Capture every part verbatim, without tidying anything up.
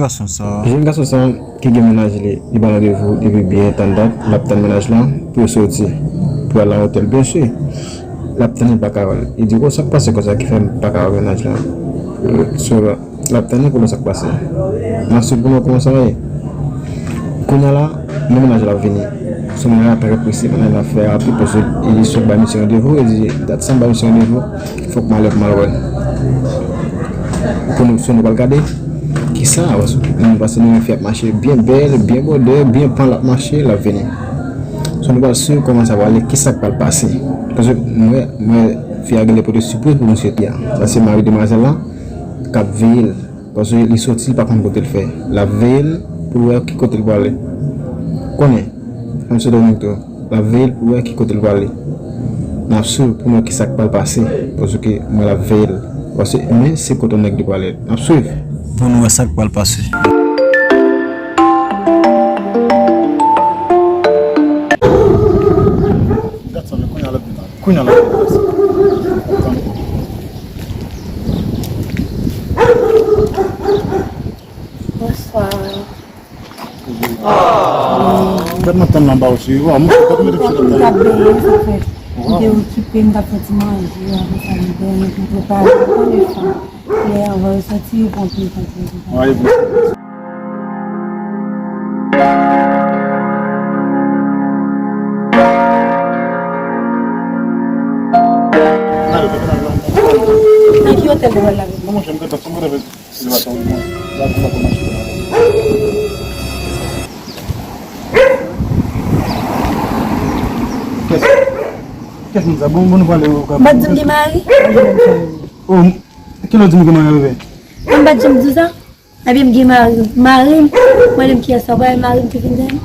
Gason sa. Jèn gason sa ki gen mennaj li, li ba randevou depi byen tan dat, l ap tann mennaj lan pou yo soti, pou al nan otèl. Byen si, l ap tann li pa ka wè l. Li di, "O, sa k pase konsa ki fè m pa ka wè mennaj lan?" So, l ap tann li pou l wè sa k pase. N ap swiv pou nou kòman sa ye. Kounye a la, men mennaj la ap vini. Sou mennaj la trè prese, mennaj la fè rapid, paske li sot bay misye randevou, li di, "Dat sa m bay misye randevou, fòk m ale pou m al wè l." Pou nou, sou nou pral gade, kisa, nou pase nou yon fi ap mache byen bèl, byen bwòdè, byen pan l ap mache, l ap vini. Sou nou pral swiv kòman sa pral ye, kisa k pral pase. Paske mwen, mwen, fi a genlè pote sipriz pou misye tou. Sa se mari demwazèl la k ap veye l. Paske li soti, li pa konn kote l fè. L ap veye l pou l wè ki kote l prale. Konnen, fanm Sendomeng tou, l ap veye l pou l wè ki kote l prale. N ap swiv pou n wè kisa k pral pase. Paske mwen l ap veye l. Paske men se kote yon nèg li prale. N ap swiv. Pou n wè sa k pral pase. Gad sa, men kounye a l ap vin la. Kounye a l ap vin la. Bonswa. Gad nan tann nan ba osi. Waw, mwen gad mwen te fè nan tann. M t ap benyen, sa fè. M te okipe, m t ap fè ti manje, apre sa m benyen, m prepare, m konnen fanm. Lè anvan yo soti, yo pran pil tan pou yo prepare. Nan ki otèl nou pral la? Kès, kès moun sa? Bon, bon, nou pale. Ou pa di m gen mari? Oh, kilè w di m gen mari, bebe? Mwen pa t janm di w sa? Ebyen, m gen mari. Mari m, mwen menm kiyès sa? Ou pa wè mari m ki vin dèyè m?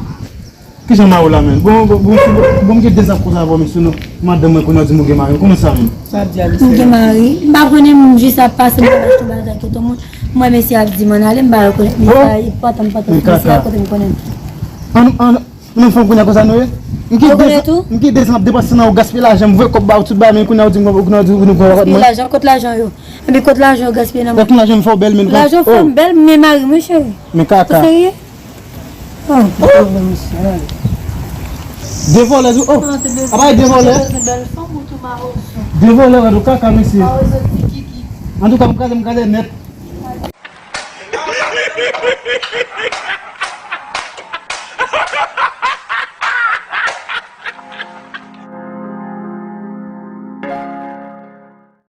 Kijan mari w la, menm? Bon, bon, bon, bon, bon, m gen de zan konsa avè w, mesye, non. Madanm mwen, kounye a w di m ou gen mari. Kòman sa, menm? Sa ap di a, mesye? M gen mari. M pa konnen, m jis ap pase, m ap achte bagay ak tout moun. M wè mesye ap di m ann ale, m pa rekonèt mesye a, li pantan, m pantan, mesye a kote m konnen. An, an, Nou menm fanm kounye a konsa nou ye? M gen de zan, m gen de zan ap depanse nan ou, gaspiye lajan, m voye kòb ba ou tout bagay, men kounye a ou di m, kounye a ou di m nou pran apatman. Gaspiye lajan, kot lajan yo? Epi kot lajan yo gaspiye nan mwen? Kot lajan m fè w bèl, men. Lajan fè m bèl, men mari mwen, cheri. Men kaka. Ou serye? Oh, oh, mesye. De vòlè, oh. Apa de vòlè? De vòlè, wè, do kaka, mesye. Antouka, m kraze, m kraze nèt.